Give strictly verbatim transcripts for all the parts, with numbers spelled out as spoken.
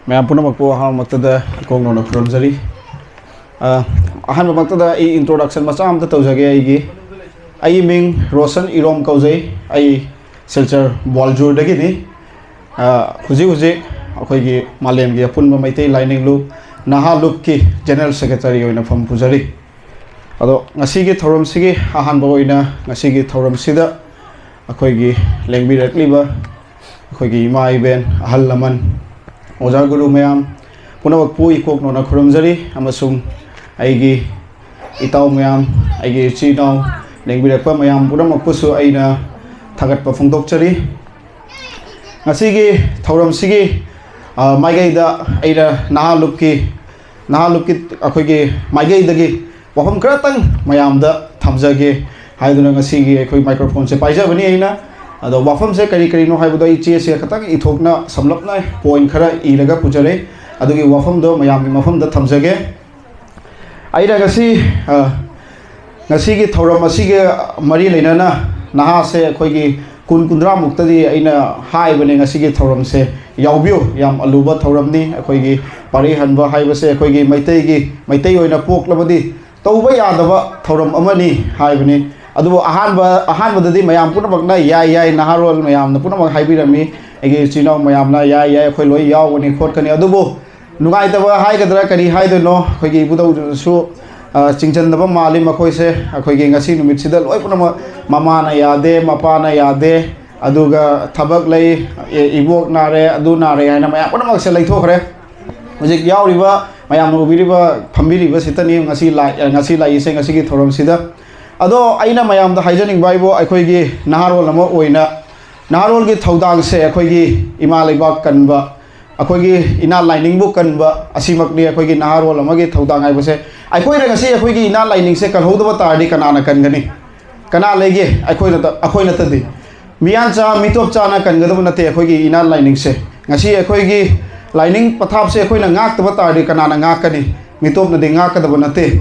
ꯃꯌꯥꯝ ꯄꯨꯝꯅꯃꯛꯄꯨ ꯑꯍꯥꯟꯕꯃꯛꯇꯗ ꯏꯀꯣꯛ ꯅꯧꯅ ꯈꯨꯔꯨꯝꯖꯔꯤ꯫ ꯑ, ꯑꯍꯥꯟꯕꯃꯛꯇꯗ ꯑꯩ introduction ꯃꯆꯥ ꯑꯃꯇ ꯇꯧꯖꯒꯦ꯫ ꯑꯩꯒꯤ ꯑꯩꯒꯤ ꯃꯤꯡ ꯔꯣꯁꯟ ꯏꯔꯣꯝ ꯀꯧꯖꯩ꯫ ꯑꯩ ꯁꯤꯜꯆꯔ ꯕ꯭ꯋꯥꯜꯖꯨꯔꯗꯒꯤꯅꯤ꯫ ꯑ, ꯍꯧꯖꯤꯛ ꯍꯧꯖꯤꯛ ꯑꯩꯈꯣꯏꯒꯤ ꯃꯥꯂꯦꯝꯒꯤ ꯑꯄꯨꯟꯕ ꯃꯩꯇꯩ ꯂꯥꯏꯅꯤꯡ ꯂꯨꯞ ꯅꯍꯥ ꯂꯨꯞꯀꯤ General Secretary ꯑꯣꯏꯅ ꯐꯝ ꯄꯨꯖꯔꯤ꯫ ꯑꯗꯣ ꯉꯁꯤꯒꯤ ꯊꯧꯔꯝꯁꯤꯒꯤ ꯑꯍꯥꯟꯕ ꯑꯣꯏꯅ ꯉꯁꯤꯒꯤ ꯊꯧꯔꯝꯁꯤꯗ ꯑꯩꯈꯣꯏꯒꯤ ꯂꯦꯡꯕꯤꯔꯛꯂꯤꯕ ꯑꯩꯈꯣꯏꯒꯤ ꯏꯃꯥ ꯏꯕꯦꯟ, ꯑꯍꯜ ꯂꯃꯟ, ꯑꯣꯖꯥ ꯒꯨꯔꯨ ꯃꯌꯥꯝ ꯄꯨꯝꯅꯃꯛꯄꯨ ꯏꯀꯣꯛ ꯅꯧꯅ ꯈꯨꯔꯨꯝꯖꯔꯤ, ꯑꯃꯁꯨꯡ ꯑꯩꯒꯤ ꯏꯇꯥꯎ ꯃꯌꯥꯝ, ꯑꯩꯒꯤ ꯏꯆꯤꯜ ꯏꯅꯥꯎ ꯂꯦꯡꯕꯤꯔꯛꯄ ꯃꯌꯥꯝ ꯄꯨꯝꯅꯃꯛꯄꯨꯁꯨ ꯑꯩꯅ ꯊꯥꯒꯠꯄ ꯐꯣꯡꯗꯣꯛꯆꯔꯤ꯫ ꯉꯁꯤꯒꯤ ꯊꯧꯔꯝꯁꯤꯒꯤ, ꯑ, ꯃꯥꯏꯀꯩꯗ ꯑꯩꯅ ꯅꯍꯥ ꯂꯨꯞꯀꯤ, ꯅꯍꯥ ꯂꯨꯞꯀꯤ ꯑꯩꯈꯣꯏꯒꯤ ꯃꯥꯏꯀꯩꯗꯒꯤ ꯋꯥꯐꯝ ꯈꯔꯇꯪ ꯃꯌꯥꯝꯗ ꯊꯝꯖꯒꯦ ꯍꯥꯏꯗꯨꯅ ꯉꯁꯤꯒꯤ ꯑꯩꯈꯣꯏ microphoneꯁꯦ ꯄꯥꯏꯖꯕꯅꯤ ꯑꯩꯅ꯫ ꯑꯗꯣ ꯋꯥꯐꯝꯁꯦ ꯀꯔꯤ ꯀꯔꯤꯅꯣ ꯍꯥꯏꯕꯗꯣ ꯑꯩ ꯆꯦꯁꯤꯗ ꯈꯇꯪ ꯏꯊꯣꯛꯅ ꯁꯝꯂꯞꯅ point ꯈꯔ ꯏꯔꯒ ꯄꯨꯖꯔꯦ꯫ ꯑꯗꯨꯒꯤ ꯋꯥꯐꯝꯗꯣ ꯃꯌꯥꯝꯒꯤ ꯃꯐꯝꯗ ꯊꯝꯖꯒꯦ꯫ ꯑꯩꯅ ꯉꯁꯤ, ꯑ, ꯉꯁꯤꯒꯤ ꯊꯧꯔꯝ ꯑꯁꯤꯒ ꯃꯔꯤ ꯂꯩꯅꯅ ꯅꯍꯥꯁꯦ ꯑꯩꯈꯣꯏꯒꯤ ꯀꯨꯟ ꯀꯨꯟꯊ꯭ꯔꯥꯃꯨꯛꯇꯗꯤ ꯑꯩꯅ ꯍꯥꯏꯕꯅꯦ, ꯉꯁꯤꯒꯤ ꯊꯧꯔꯝꯁꯦ ꯌꯥꯎꯕꯤꯌꯨ, ꯌꯥꯝ ꯑꯂꯨꯕ ꯊꯧꯔꯝꯅꯤ꯫ ꯑꯩꯈꯣꯏꯒꯤ ꯄꯥꯔꯤ ꯍꯟꯕ ꯍꯥꯏꯕꯁꯦ ꯑꯩꯈꯣꯏꯒꯤ ꯃꯩꯇꯩꯒꯤ, ꯃꯩꯇꯩ ꯑꯣꯏꯅ ꯄꯣꯛꯂꯕꯗꯤ ꯇꯧꯕ ꯌꯥꯗꯕ ꯊꯧꯔꯝ ꯑꯃꯅꯤ ꯍꯥꯏꯕꯅꯤ꯫ ꯑꯗꯨꯕꯨ ꯑꯍꯥꯟꯕ, ꯑꯍꯥꯟꯕꯗꯗꯤ ꯃꯌꯥꯝ ꯄꯨꯝꯅꯃꯛꯅ "ꯌꯥꯏ, ꯌꯥꯏ", ꯅꯍꯥꯔꯣꯜ ꯃꯌꯥꯝꯅ ꯄꯨꯝꯅꯃꯛ ꯍꯥꯏꯕꯤꯔꯝꯃꯤ, ꯑꯩꯒꯤ ꯏꯆꯤꯜ ꯏꯅꯥꯎ ꯃꯌꯥꯝꯅ "ꯌꯥꯏ, ꯌꯥꯏ, ꯑꯩꯈꯣꯏ ꯂꯣꯏ ꯌꯥꯎꯒꯅꯤ" ꯈꯣꯠꯀꯅꯤ꯫ ꯑꯗꯨꯕꯨ ꯅꯨꯡꯉꯥꯏꯇꯕ ꯍꯥꯏꯒꯗ꯭ꯔꯥ ꯀꯔꯤ ꯍꯥꯏꯗꯣꯏꯅꯣ, ꯑꯩꯈꯣꯏꯒꯤ ꯏꯕꯨꯙꯧꯗꯨꯁꯨ, ꯑ, ꯆꯤꯡꯁꯤꯟꯗꯕ ꯃꯥꯜꯂꯤ ꯃꯈꯣꯏꯁꯦ꯫ ꯑꯩꯈꯣꯏꯒꯤ ꯉꯁꯤ ꯅꯨꯃꯤꯠꯁꯤꯗ ꯂꯣꯏ ꯄꯨꯝꯅꯃꯛ ꯃꯃꯥꯅ ꯌꯥꯗꯦ, ꯃꯄꯥꯅ ꯌꯥꯗꯦ, ꯑꯗꯨꯒ ꯊꯕꯛ ꯂꯩ, ꯑꯦ, ꯏꯕꯣꯛ ꯅꯥꯔꯦ, ꯑꯗꯨ ꯅꯥꯔꯦ ꯍꯥꯏꯅ ꯃꯌꯥꯝ ꯄꯨꯝꯅꯃꯛꯁꯦ ꯂꯩꯊꯣꯛꯈ꯭ꯔꯦ꯫ ꯍꯧꯖꯤꯛ ꯌꯥꯎꯔꯤꯕ, ꯃꯌꯥꯝꯅ ꯎꯕꯤꯔꯤꯕ, ꯐꯝꯕꯤꯔꯤꯕꯁꯤꯇꯅꯤ ꯉꯁꯤ ꯂꯥꯏ-, ꯑ, ꯉꯁꯤ ꯂꯥꯛꯏꯁꯦ, ꯉꯁꯤꯒꯤ ꯊꯧꯔꯝꯁꯤꯗ꯫ ꯑꯗꯣ ꯑꯩꯅ ꯃꯌꯥꯝꯗ ꯍꯥꯏꯖꯅꯤꯡꯕ ꯍꯥꯏꯕꯨ, ꯑꯩꯈꯣꯏꯒꯤ ꯅꯍꯥꯔꯣꯜ ꯑꯃ ꯑꯣꯏꯅ ꯅꯍꯥꯔꯣꯜꯒꯤ ꯊꯧꯗꯥꯡꯁꯦ ꯑꯩꯈꯣꯏꯒꯤ ꯏꯃꯥ ꯂꯩꯕꯥꯛ ꯀꯟꯕ, ꯑꯩꯈꯣꯏꯒꯤ ꯏꯅꯥꯠ ꯂꯥꯏꯅꯤꯡꯕꯨ ꯀꯟꯕ ꯑꯁꯤꯃꯛꯅꯤ ꯑꯩꯈꯣꯏꯒꯤ ꯅꯍꯥꯔꯣꯜ ꯑꯃꯒꯤ ꯊꯧꯗꯥꯡ ꯍꯥꯏꯕꯁꯦ꯫ ꯑꯩꯈꯣꯏꯅ ꯉꯁꯤ ꯑꯩꯈꯣꯏꯒꯤ ꯏꯅꯥꯠ ꯂꯥꯏꯅꯤꯡꯁꯦ ꯀꯜꯍꯧꯗꯕ ꯇꯥꯔꯗꯤ ꯀꯅꯥꯅ ꯀꯟꯒꯅꯤ? ꯀꯅꯥ ꯂꯩꯒꯦ? ꯑꯩꯈꯣꯏꯅ ꯇ-, ꯑꯩꯈꯣꯏ ꯅꯠꯇꯗꯤ꯫ ꯃꯤꯌꯥꯟꯆꯥ, ꯃꯤꯇꯣꯞ ꯆꯥꯅ ꯀꯟꯒꯗꯕ ꯅꯠꯇꯦ ꯑꯩꯈꯣꯏꯒꯤ ꯏꯅꯥꯠ ꯂꯥꯏꯅꯤꯡꯁꯦ꯫ ꯉꯁꯤ ꯑꯩꯈꯣꯏꯒꯤ ꯂꯥꯏꯅꯤꯡ ꯄꯊꯥꯞꯁꯦ ꯑꯩꯈꯣꯏꯅ ꯉꯥꯛꯇꯕ ꯇꯥꯔꯗꯤ ꯀꯅꯥꯅ ꯉꯥꯛꯀꯅꯤ? ꯃꯤꯇꯣꯞꯅꯗꯤ ꯉꯥꯛꯀꯗꯕ ꯅꯠꯇꯦ꯫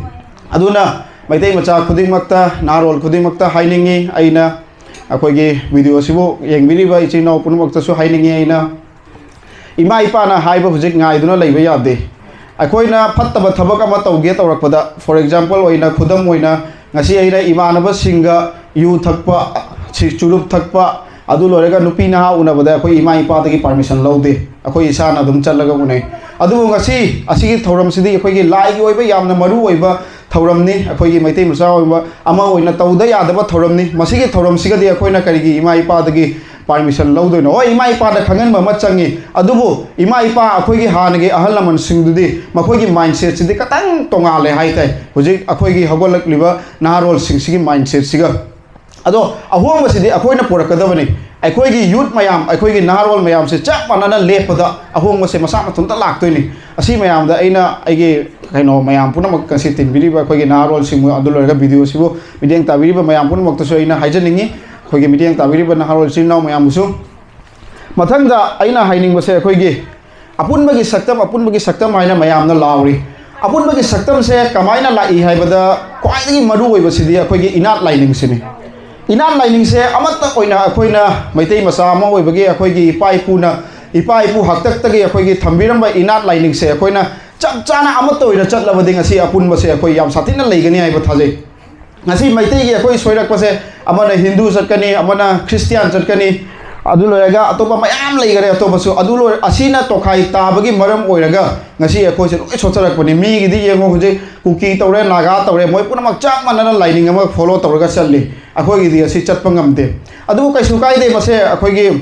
ꯑꯗꯨꯅ ꯃꯩꯇꯩ ꯃꯆꯥ ꯈꯨꯗꯤꯡꯃꯛꯇ, ꯅꯍꯥꯔꯣꯜ ꯈꯨꯗꯤꯡꯃꯛꯇ ꯍꯥꯏꯅꯤꯡꯉꯤ ꯑꯩꯅ, ꯑꯩꯈꯣꯏꯒꯤ video ꯑꯁꯤꯕꯨ ꯌꯦꯡꯕꯤꯔꯤꯕ ꯏꯆꯤꯜ ꯏꯅꯥꯎ ꯄꯨꯝꯅꯃꯛꯇꯁꯨ ꯍꯥꯏꯅꯤꯡꯉꯤ ꯑꯩꯅ, ꯏꯃꯥ ꯏꯄꯥꯅ ꯍꯥꯏꯕ ꯍꯧꯖꯤꯛ ꯉꯥꯏꯗꯨꯅ ꯂꯩꯕ ꯌꯥꯗꯦ꯫ ꯑꯩꯈꯣꯏꯅ ꯐꯠꯇꯕ ꯊꯕꯛ ꯑꯃ ꯇꯧꯒꯦ ꯇꯧꯔꯛꯄꯗ, for example ꯑꯣꯏꯅ, ꯈꯨꯗꯝ ꯑꯣꯏꯅ, ꯉꯁꯤ ꯑꯩꯅ ꯏꯃꯥꯟꯅꯕꯁꯤꯡꯒ ꯌꯨ ꯊꯛꯄ, ꯁꯤ ꯆꯨꯔꯨꯞ ꯊꯛꯄ, ꯑꯗꯨ ꯂꯣꯏꯔꯒ ꯅꯨꯄꯤ ꯅꯍꯥ ꯎꯅꯕꯗ ꯑꯩꯈꯣꯏ ꯏꯃꯥ ꯏꯄꯥꯗꯒꯤ permission ꯂꯧꯗꯦ, ꯑꯩꯈꯣꯏ ꯏꯁꯥꯅ ꯑꯗꯨꯝ ꯆꯠꯂꯒ ꯎꯅꯩ꯫ ꯑꯗꯨꯕꯨ ꯉꯁꯤ ꯑꯁꯤꯒꯤ ꯊꯧꯔꯝꯁꯤꯗꯤ ꯑꯩꯈꯣꯏꯒꯤ ꯂꯥꯏꯒꯤ ꯑꯣꯏꯕ ꯌꯥꯝꯅ ꯃꯔꯨ ꯑꯣꯏꯕ ꯊꯧꯔꯝꯅꯤ꯫ ꯑꯩꯈꯣꯏꯒꯤ ꯃꯩꯇꯩ ꯃꯆꯥ ꯑꯣꯏꯕ ꯑꯃ ꯑꯣꯏꯅ ꯇꯧꯗ ꯌꯥꯗꯕ ꯊꯧꯔꯝꯅꯤ꯫ ꯃꯁꯤꯒꯤ ꯊꯧꯔꯝꯁꯤꯒꯗꯤ ꯑꯩꯈꯣꯏꯅ ꯀꯔꯤꯒꯤ ꯏꯃꯥ ꯏꯄꯥꯗꯒꯤ permission ꯂꯧꯗꯣꯏꯅꯣ? ꯍꯣꯏ, ꯏꯃꯥ ꯏꯄꯥꯗ ꯈꯪꯍꯟꯕ ꯑꯃ ꯆꯪꯉꯤ, ꯑꯗꯨꯕꯨ ꯏꯃꯥ ꯏꯄꯥ ꯑꯩꯈꯣꯏꯒꯤ ꯍꯥꯟꯅꯒꯤ ꯑꯍꯜ ꯂꯃꯟꯁꯤꯡꯗꯨꯗꯤ ꯃꯈꯣꯏꯒꯤ mindsetꯁꯤꯗꯤ ꯈꯇꯪ ꯇꯣꯉꯥꯜꯂꯦ ꯍꯥꯏ ꯇꯥꯏ, ꯍꯧꯖꯤꯛ ꯑꯩꯈꯣꯏꯒꯤ ꯍꯧꯒꯠꯂꯛꯂꯤꯕ ꯅꯍꯥꯔꯣꯜꯁꯤꯡꯁꯤꯒꯤ mindsetꯁꯤꯒ꯫ ꯑꯗꯣ ꯑꯍꯣꯡꯕꯁꯤꯗꯤ ꯑꯩꯈꯣꯏꯅ ꯄꯨꯔꯛꯀꯗꯕꯅꯤ꯫ ꯑꯩꯈꯣꯏꯒꯤ youth ꯃꯌꯥꯝ, ꯑꯩꯈꯣꯏꯒꯤ ꯅꯍꯥꯔꯣꯜ ꯃꯌꯥꯝꯁꯦ ꯆꯞ ꯃꯥꯟꯅꯅ ꯂꯦꯞꯄꯗ ꯑꯍꯣꯡꯕꯁꯦ ꯃꯁꯥ ꯃꯊꯟꯇ ꯂꯥꯛꯇꯣꯏꯅꯤ꯫ ꯑꯁꯤ ꯃꯌꯥꯝꯗ ꯑꯩꯅ ꯑꯩꯒꯤ ꯀꯩꯅꯣ ꯃꯌꯥꯝ ꯄꯨꯝꯅꯃꯛ ꯉꯁꯤ ꯇꯤꯟꯕꯤꯔꯤꯕ ꯑꯩꯈꯣꯏꯒꯤ ꯅꯍꯥꯔꯣꯜꯁꯤꯡꯕꯨ, ꯑꯗꯨ ꯂꯣꯏꯔꯒ videoꯁꯤꯕꯨ ꯃꯤꯠꯌꯦꯡ ꯇꯥꯕꯤꯔꯤꯕ ꯃꯌꯥꯝ ꯄꯨꯝꯅꯃꯛꯇꯁꯨ ꯑꯩꯅ ꯍꯥꯏꯖꯅꯤꯡꯉꯤ, ꯑꯩꯈꯣꯏꯒꯤ ꯃꯤꯠꯌꯦꯡ ꯇꯥꯕꯤꯔꯤꯕ ꯅꯍꯥꯔꯣꯜ ꯏꯆꯤꯜ ꯏꯅꯥꯎ ꯃꯌꯥꯝꯕꯨꯁꯨ꯫ ꯃꯊꯪꯗ ꯑꯩꯅ ꯍꯥꯏꯅꯤꯡꯕꯁꯦ, ꯑꯩꯈꯣꯏꯒꯤ ꯑꯄꯨꯟꯕꯒꯤ ꯁꯛꯇꯝ, ꯑꯄꯨꯟꯕꯒꯤ ꯁꯛꯇꯝ ꯍꯥꯏꯅ ꯃꯌꯥꯝꯅ ꯂꯥꯎꯔꯤ꯫ ꯑꯄꯨꯟꯕꯒꯤ ꯁꯛꯇꯝꯁꯦ ꯀꯃꯥꯏꯅ ꯂꯥꯛꯏ ꯍꯥꯏꯕꯗ, ꯈ꯭ꯋꯥꯏꯗꯒꯤ ꯃꯔꯨ ꯑꯣꯏꯕꯁꯤꯗꯤ ꯑꯩꯈꯣꯏꯒꯤ ꯏꯅꯥꯠ ꯂꯥꯏꯅꯤꯡꯁꯤꯅꯤ꯫ ꯏꯅꯥꯠ ꯂꯥꯏꯅꯤꯡꯁꯦ ꯑꯃꯠꯇ ꯑꯣꯏꯅ, ꯑꯩꯈꯣꯏꯅ ꯃꯩꯇꯩ ꯃꯆꯥ ꯑꯃ ꯑꯣꯏꯕꯒꯤ ꯑꯩꯈꯣꯏꯒꯤ ꯏꯄꯥ ꯏꯄꯨꯅ, ꯏꯄꯥ ꯏꯄꯨ ꯍꯥꯛꯇꯛꯇꯒꯤ ꯑꯩꯈꯣꯏꯒꯤ ꯊꯝꯕꯤꯔꯝꯕ ꯏꯅꯥꯠ ꯂꯥꯏꯅꯤꯡꯁꯦ ꯑꯩꯈꯣꯏꯅ ꯆꯞ ꯆꯥꯅ ꯑꯃꯠꯇ ꯑꯣꯏꯅ ꯆꯠꯂꯕꯗꯤ ꯉꯁꯤ ꯑꯄꯨꯟꯕꯁꯦ ꯑꯩꯈꯣꯏ ꯌꯥꯝ ꯁꯥꯊꯤꯅ ꯂꯩꯒꯅꯤ ꯍꯥꯏꯕ ꯊꯥꯖꯩ꯫ ꯉꯁꯤ ꯃꯩꯇꯩꯒꯤ ꯑꯩꯈꯣꯏ ꯁꯣꯏꯔꯛꯄꯁꯦ, ꯑꯃꯅ ꯍꯤꯟꯗꯨ ꯆꯠꯀꯅꯤ, ꯑꯃꯅ ꯈ꯭ꯔꯤꯁꯇꯤꯌꯥꯟ ꯆꯠꯀꯅꯤ, ꯑꯗꯨ ꯂꯣꯏꯔꯒ ꯑꯇꯣꯞꯄ ꯃꯌꯥꯝ ꯂꯩꯈꯔꯦ꯫ ꯑꯇꯣꯞꯄꯁꯨ ꯑꯗꯨ ꯂꯣꯏ, ꯑꯁꯤꯅ ꯇꯣꯈꯥꯏ ꯇꯥꯕꯒꯤ ꯃꯔꯝ ꯑꯣꯏꯔꯒ ꯉꯁꯤ ꯑꯩꯈꯣꯏꯁꯦ ꯂꯣꯏ ꯁꯣꯠꯊꯔꯛꯄꯅꯤ꯫ ꯃꯤꯒꯤꯗꯤ ꯌꯦꯡꯉꯣ, ꯍꯧꯖꯤꯛ ꯀꯨꯀꯤ ꯇꯧꯔꯦ, ꯅꯥꯒꯥ ꯇꯧꯔꯦ, ꯃꯣꯏ ꯄꯨꯝꯅꯃꯛ ꯆꯞ ꯃꯥꯟꯅꯅ ꯂꯥꯏꯅꯤꯡ ꯑꯃ follow ꯇꯧꯔꯒ ꯆꯠꯂꯤ꯫ ꯑꯩꯈꯣꯏꯒꯤꯗꯤ ꯑꯁꯤ ꯆꯠꯄ ꯉꯝꯗꯦ꯫ ꯑꯗꯨꯕꯨ ꯀꯩꯁꯨ ꯀꯥꯏꯗꯦ, ꯃꯁꯦ ꯑꯩꯈꯣꯏꯒꯤ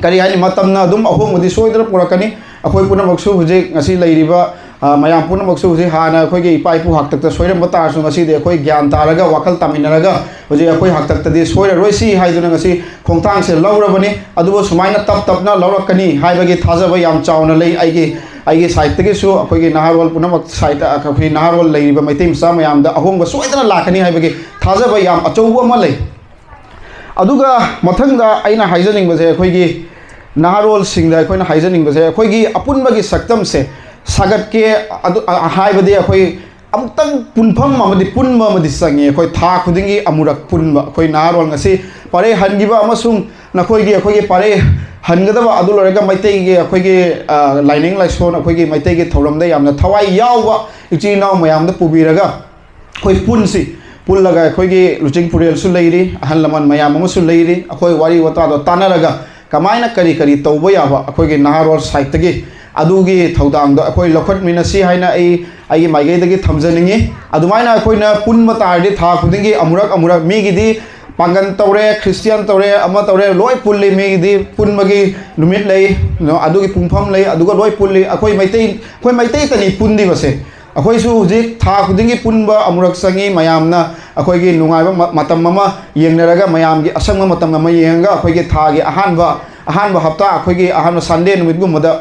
ꯀꯔꯤ ꯍꯥꯏꯅꯤ, ꯃꯇꯝꯅ ꯑꯗꯨꯝ ꯑꯍꯣꯡꯕꯗꯤ ꯁꯣꯏꯗꯅ ꯄꯨꯔꯛꯀꯅꯤ꯫ ꯑꯩꯈꯣꯏ ꯄꯨꯝꯅꯃꯛꯁꯨ ꯍꯧꯖꯤꯛ ꯉꯁꯤ ꯂꯩꯔꯤꯕ, ꯑ, ꯃꯌꯥꯝ ꯄꯨꯝꯅꯃꯛꯁꯨ ꯍꯧꯖꯤꯛ ꯍꯥꯟꯅ ꯑꯩꯈꯣꯏꯒꯤ ꯏꯄꯥ ꯏꯄꯨ ꯍꯥꯛꯇꯛꯇ ꯁꯣꯏꯔꯝꯕ ꯇꯥꯔꯁꯨ, ꯉꯁꯤꯗꯤ ꯑꯩꯈꯣꯏ ꯒ꯭ꯌꯥꯟ ꯇꯥꯔꯒ, ꯋꯥꯈꯜ ꯇꯥꯃꯤꯟꯅꯔꯒ ꯍꯧꯖꯤꯛ ꯑꯩꯈꯣꯏ ꯍꯥꯛꯇꯛꯇꯗꯤ ꯁꯣꯏꯔꯔꯣꯏꯁꯤ ꯍꯥꯏꯗꯨꯅ ꯉꯁꯤ ꯈꯣꯡꯊꯥꯡꯁꯦ ꯂꯧꯔꯕꯅꯤ꯫ ꯑꯗꯨꯕꯨ ꯁꯨꯃꯥꯏꯅ ꯇꯞ ꯇꯞꯅ ꯂꯧꯔꯛꯀꯅꯤ ꯍꯥꯏꯕꯒꯤ ꯊꯥꯖꯕ ꯌꯥꯝ ꯆꯥꯎꯅ ꯂꯩ꯫ ꯑꯩꯒꯤ, ꯑꯩꯒꯤ sideꯇꯒꯤꯁꯨ, ꯑꯩꯈꯣꯏꯒꯤ ꯅꯍꯥꯔꯣꯜ ꯄꯨꯝꯅꯃꯛ sideꯇ, ꯑꯩꯈꯣꯏ ꯅꯍꯥꯔꯣꯜ ꯂꯩꯔꯤꯕ ꯃꯩꯇꯩ ꯃꯆꯥ ꯃꯌꯥꯝꯗ ꯑꯍꯣꯡꯕ ꯁꯣꯏꯗꯅ ꯂꯥꯛꯀꯅꯤ ꯍꯥꯏꯕꯒꯤ ꯊꯥꯖꯕ ꯌꯥꯝ ꯑꯆꯧꯕ ꯑꯃ ꯂꯩ꯫ ꯑꯗꯨꯒ ꯃꯊꯪꯗ ꯑꯩꯅ ꯍꯥꯏꯖꯅꯤꯡꯕꯁꯦ, ꯑꯩꯈꯣꯏꯒꯤ ꯅꯍꯥꯔꯣꯜꯁꯤꯡꯗ ꯑꯩꯈꯣꯏꯅ ꯍꯥꯏꯖꯅꯤꯡꯕꯁꯦ, ꯑꯩꯈꯣꯏꯒꯤ ꯑꯄꯨꯟꯕꯒꯤ ꯁꯛꯇꯝꯁꯦ ꯁꯥꯒꯠꯀꯦ, ꯑꯗꯨ, ꯑ, ꯍꯥꯏꯕꯗꯤ ꯑꯩꯈꯣꯏ ꯑꯃꯨꯛꯇꯪ ꯄꯨꯟꯐꯝ ꯑꯃꯗꯤ ꯄꯨꯟꯕ ꯑꯃꯗꯤ ꯆꯪꯉꯤ꯫ ꯑꯩꯈꯣꯏ ꯊꯥ ꯈꯨꯗꯤꯡꯒꯤ ꯑꯃꯨꯔꯛ ꯄꯨꯟꯕ, ꯑꯩꯈꯣꯏ ꯅꯍꯥꯔꯣꯜ ꯉꯁꯤ ꯄꯔꯦ ꯍꯟꯈꯤꯕ ꯑꯃꯁꯨꯡ ꯅꯈꯣꯏꯒꯤ, ꯑꯩꯈꯣꯏꯒꯤ ꯄꯥꯔꯦ ꯍꯟꯒꯗꯕ, ꯑꯗꯨ ꯂꯣꯏꯔꯒ ꯃꯩꯇꯩꯒꯤ, ꯑꯩꯈꯣꯏꯒꯤ, ꯑ, ꯂꯥꯏꯅꯤꯡ ꯂꯥꯏꯁꯣꯟ, ꯑꯩꯈꯣꯏꯒꯤ ꯃꯩꯇꯩꯒꯤ ꯊꯧꯔꯝꯗ ꯌꯥꯝꯅ ꯊꯋꯥꯏ ꯌꯥꯎꯕ ꯏꯆꯤꯜ ꯏꯅꯥꯎ ꯃꯌꯥꯝꯗ ꯄꯨꯕꯤꯔꯒ ꯑꯩꯈꯣꯏ ꯄꯨꯟꯁꯤ꯫ ꯄꯨꯜꯂꯒ ꯑꯩꯈꯣꯏꯒꯤ ꯂꯨꯆꯤꯡ ꯄꯨꯔꯦꯜꯁꯨ ꯂꯩꯔꯤ, ꯑꯍꯜ ꯂꯃꯟ ꯃꯌꯥꯝ ꯑꯃꯁꯨ ꯂꯩꯔꯤ, ꯑꯩꯈꯣꯏ ꯋꯥꯔꯤ ꯋꯥꯇꯥꯗꯣ ꯇꯥꯟꯅꯔꯒ ꯀꯃꯥꯏꯅ ꯀꯔꯤ ꯀꯔꯤ ꯇꯧꯕ ꯌꯥꯕ ꯑꯩꯈꯣꯏꯒꯤ ꯅꯍꯥꯔꯣꯜ ꯁꯥꯏꯠꯇꯒꯤ ꯑꯗꯨꯒꯤ ꯊꯧꯗꯥꯡꯗꯣ ꯑꯩꯈꯣꯏ ꯂꯧꯈꯠꯃꯤꯟꯅꯁꯤ ꯍꯥꯏꯅ ꯑꯩ ꯑꯩꯒꯤ ꯃꯥꯏꯀꯩꯗꯒꯤ ꯊꯝꯖꯅꯤꯡꯉꯤ꯫ ꯑꯗꯨꯃꯥꯏꯅ ꯑꯩꯈꯣꯏꯅ ꯄꯨꯟꯕ ꯇꯥꯔꯗꯤ ꯊꯥ ꯈꯨꯗꯤꯡꯒꯤ ꯑꯃꯨꯔꯛ ꯑꯃꯨꯔꯛ, ꯃꯤꯒꯤꯗꯤ ꯄꯥꯡꯒꯟ ꯇꯧꯔꯦ, ꯈ꯭ꯔꯤꯁꯇꯤꯌꯥꯟ ꯇꯧꯔꯦ, ꯑꯃ ꯇꯧꯔꯦ, ꯂꯣꯏ ꯄꯨꯜꯂꯤ꯫ ꯃꯤꯒꯤꯗꯤ ꯄꯨꯟꯕꯒꯤ ꯅꯨꯃꯤꯠ ꯂꯩ, ꯑꯗꯨꯒꯤ ꯄꯨꯡꯐꯝ ꯂꯩ, ꯑꯗꯨꯒ ꯂꯣꯏ ꯄꯨꯜꯂꯤ꯫ ꯑꯩꯈꯣꯏ ꯃꯩꯇꯩ, ꯑꯩꯈꯣꯏ ꯃꯩꯇꯩꯇꯅꯤ ꯄꯨꯟꯗꯤꯕꯁꯦ꯫ ꯑꯩꯈꯣꯏꯁꯨ ꯍꯧꯖꯤꯛ ꯊꯥ ꯈꯨꯗꯤꯡꯒꯤ ꯄꯨꯟꯕ ꯑꯃꯨꯔꯛ ꯆꯪꯉꯤ꯫ ꯃꯌꯥꯝꯅ ꯑꯩꯈꯣꯏꯒꯤ ꯅꯨꯡꯉꯥꯏꯕ ꯃ-, ꯃꯇꯝ ꯑꯃ ꯌꯦꯡꯅꯔꯒ, ꯃꯌꯥꯝꯒꯤ ꯑꯁꯪꯕ ꯃꯇꯝ ꯑꯃ ꯌꯦꯡꯉꯒ, ꯑꯩꯈꯣꯏꯒꯤ ꯊꯥꯒꯤ ꯑꯍꯥꯟꯕ, ꯑꯍꯥꯟꯕ ꯍꯞꯇꯥ, ꯑꯩꯈꯣꯏꯒꯤ ꯑꯍꯥꯟꯕ ꯁꯟꯗꯦ ꯅꯨꯃꯤꯠꯀꯨꯝꯕꯗ,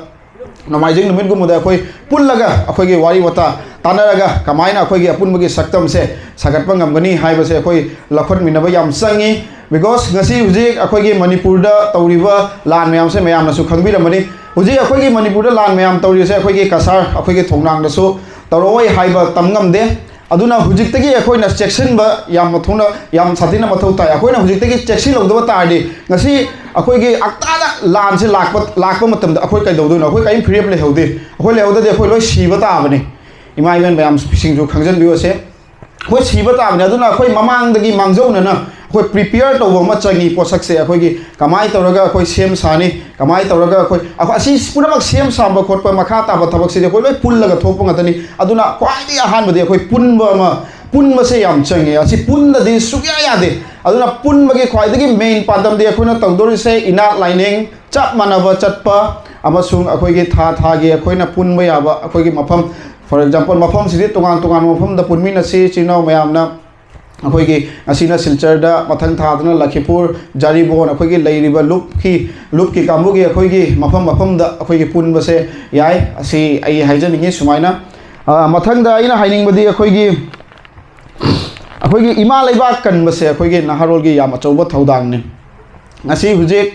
ꯅꯣꯡꯃꯥꯏꯖꯤꯡ ꯅꯨꯃꯤꯠꯀꯨꯝꯕꯗ ꯑꯩꯈꯣꯏ ꯄꯨꯜꯂꯒ ꯑꯩꯈꯣꯏꯒꯤ ꯋꯥꯔꯤ ꯋꯥꯇꯥ ꯇꯥꯟꯅꯔꯒ ꯀꯃꯥꯏꯅ ꯑꯩꯈꯣꯏꯒꯤ ꯑꯄꯨꯟꯕꯒꯤ ꯁꯛꯇꯝꯁꯦ ꯁꯥꯒꯠꯄ ꯉꯝꯒꯅꯤ ꯍꯥꯏꯕꯁꯦ ꯑꯩꯈꯣꯏ ꯂꯧꯈꯠꯃꯤꯟꯅꯕ ꯌꯥꯝ ꯆꯪꯉꯤ꯫ Because ꯉꯁꯤ ꯍꯧꯖꯤꯛ ꯑꯩꯈꯣꯏꯒꯤ ꯃꯅꯤꯄꯨꯔꯗ ꯇꯧꯔꯤꯕ ꯂꯥꯟ ꯃꯌꯥꯝꯁꯦ ꯃꯌꯥꯝꯅꯁꯨ ꯈꯪꯕꯤꯔꯝꯃꯅꯤ꯫ ꯍꯧꯖꯤꯛ ꯑꯩꯈꯣꯏꯒꯤ ꯃꯅꯤꯄꯨꯔꯗ ꯂꯥꯟ ꯃꯌꯥꯝ ꯇꯧꯔꯤꯁꯦ ꯑꯩꯈꯣꯏꯒꯤ ꯀꯁꯥꯔ, ꯑꯩꯈꯣꯏꯒꯤ ꯊꯣꯡꯅꯥꯡꯗꯁꯨ ꯇꯧꯔꯛꯑꯣꯏ ꯍꯥꯏꯕ ꯇꯝ ꯉꯝꯗꯦ꯫ ꯑꯗꯨꯅ ꯍꯧꯖꯤꯛꯇꯒꯤ ꯑꯩꯈꯣꯏꯅ ꯆꯦꯛꯁꯤꯟꯕ ꯌꯥꯝ ꯃꯊꯧꯅ-, ꯌꯥꯝ ꯁꯥꯊꯤꯅ ꯃꯊꯧ ꯇꯥꯏ꯫ ꯑꯩꯈꯣꯏꯅ ꯍꯧꯖꯤꯛꯇꯒꯤ ꯆꯦꯛꯁꯤꯜꯍꯧꯗꯕ ꯇꯥꯔꯗꯤ, ꯉꯁꯤ ꯑꯩꯈꯣꯏꯒꯤ ꯑꯛꯇꯥꯗ ꯂꯥꯟꯁꯦ ꯂꯥꯛꯄ, ꯂꯥꯛꯄ ꯃꯇꯝꯗ ꯑꯩꯈꯣꯏ ꯀꯩꯗꯧꯗꯣꯏꯅꯣ? ꯑꯩꯈꯣꯏ ꯀꯔꯤꯝ ꯐꯤꯔꯦꯞ ꯂꯩꯍꯧꯗꯦ꯫ ꯑꯩꯈꯣꯏ ꯂꯩꯍꯧꯗꯗꯤ ꯑꯩꯈꯣꯏ ꯂꯣꯏ ꯁꯤꯕ ꯇꯥꯕꯅꯤ꯫ ꯏꯃꯥ ꯏꯕꯦꯟ ꯃꯌꯥꯝꯁꯤꯡꯁꯨ ꯈꯪꯖꯟꯕꯤꯌꯨ ꯑꯁꯦ꯫ ꯑꯩꯈꯣꯏ ꯁꯤꯕ ꯇꯥꯕꯅꯤ꯫ ꯑꯗꯨꯅ ꯑꯩꯈꯣꯏ ꯃꯃꯥꯡꯗꯒꯤ ꯃꯥꯡꯖꯧꯅꯅ ꯑꯩꯈꯣꯏ prepare ꯇꯧꯕ ꯑꯃ ꯆꯪꯉꯤ꯫ ꯄꯣꯠꯁꯛꯁꯦ ꯑꯩꯈꯣꯏꯒꯤ ꯀꯃꯥꯏꯅ ꯇꯧꯔꯒ ꯑꯩꯈꯣꯏ ꯁꯦꯝ ꯁꯥꯅꯤ, ꯀꯃꯥꯏꯅ ꯇꯧꯔꯒ ꯑꯩꯈꯣꯏ, ꯑꯩꯈꯣꯏ ꯑꯁꯤ ꯄꯨꯝꯅꯃꯛ ꯁꯦꯝ ꯁꯥꯕ ꯈꯣꯠꯄ, ꯃꯈꯥ ꯇꯥꯕ ꯊꯕꯛꯁꯤꯗꯤ ꯑꯩꯈꯣꯏ ꯂꯣꯏ ꯄꯨꯜꯂꯒ ꯊꯣꯛꯄ ꯉꯥꯛꯇꯅꯤ꯫ ꯑꯗꯨꯅ ꯈ꯭ꯋꯥꯏꯗꯒꯤ ꯑꯍꯥꯟꯕꯗꯤ ꯑꯩꯈꯣꯏ ꯄꯨꯟꯕ ꯑꯃ, ꯄꯨꯟꯕꯁꯦ ꯌꯥꯝ ꯆꯪꯉꯤ꯫ ꯑꯁꯤ ꯄꯨꯟꯗꯗꯤ ꯁꯨꯛꯌꯥ ꯌꯥꯗꯦ꯫ ꯑꯗꯨꯅ ꯄꯨꯟꯕꯒꯤ ꯈ꯭ꯋꯥꯏꯗꯒꯤ main ꯄꯥꯟꯗꯝꯗꯤ ꯑꯩꯈꯣꯏꯅ ꯇꯧꯗꯣꯔꯤꯁꯦ ꯏꯅꯥꯠ ꯂꯥꯏꯅꯤꯡ ꯆꯞ ꯃꯥꯟꯅꯕ ꯆꯠꯄ ꯑꯃꯁꯨꯡ ꯑꯩꯈꯣꯏꯒꯤ ꯊꯥ ꯊꯥꯒꯤ ꯑꯩꯈꯣꯏꯅ ꯄꯨꯟꯕ ꯌꯥꯕ ꯑꯩꯈꯣꯏꯒꯤ ꯃꯐꯝ, for example, ꯃꯐꯝꯁꯤꯗꯤ ꯇꯣꯉꯥꯟ ꯇꯣꯉꯥꯟꯕ ꯃꯐꯝꯗ ꯄꯨꯟꯃꯤꯟꯅꯁꯤ꯫ ꯏꯆꯤꯜ ꯏꯅꯥꯎ ꯃꯌꯥꯝꯅ ꯑꯩꯈꯣꯏꯒꯤ ꯉꯁꯤꯅ ꯁꯤꯜꯆꯔꯗ, ꯃꯊꯪ ꯊꯥꯗꯅ ꯂꯈꯤꯄꯨꯔ, ꯖꯥꯔꯤꯕꯣꯟ, ꯑꯩꯈꯣꯏꯒꯤ ꯂꯩꯔꯤꯕ ꯂꯨꯞꯀꯤ, ꯂꯨꯞꯀꯤ ꯀꯥꯡꯕꯨꯒꯤ ꯑꯩꯈꯣꯏꯒꯤ ꯃꯐꯝ ꯃꯐꯝꯗ ꯑꯩꯈꯣꯏꯒꯤ ꯄꯨꯟꯕꯁꯦ ꯌꯥꯏ꯫ ꯑꯁꯤ ꯑꯩ ꯍꯥꯏꯖꯅꯤꯡꯉꯤ ꯁꯨꯃꯥꯏꯅ꯫ ꯑ, ꯃꯊꯪꯗ ꯑꯩꯅ ꯍꯥꯏꯅꯤꯡꯕꯗꯤ ꯑꯩꯈꯣꯏꯒꯤ, ꯑꯩꯈꯣꯏꯒꯤ ꯏꯃꯥ ꯂꯩꯕꯥꯛ ꯀꯟꯕꯁꯦ ꯑꯩꯈꯣꯏꯒꯤ ꯅꯍꯥꯔꯣꯜꯒꯤ ꯌꯥꯝ ꯑꯆꯧꯕ ꯊꯧꯗꯥꯡꯅꯤ꯫ ꯉꯁꯤ ꯍꯧꯖꯤꯛ,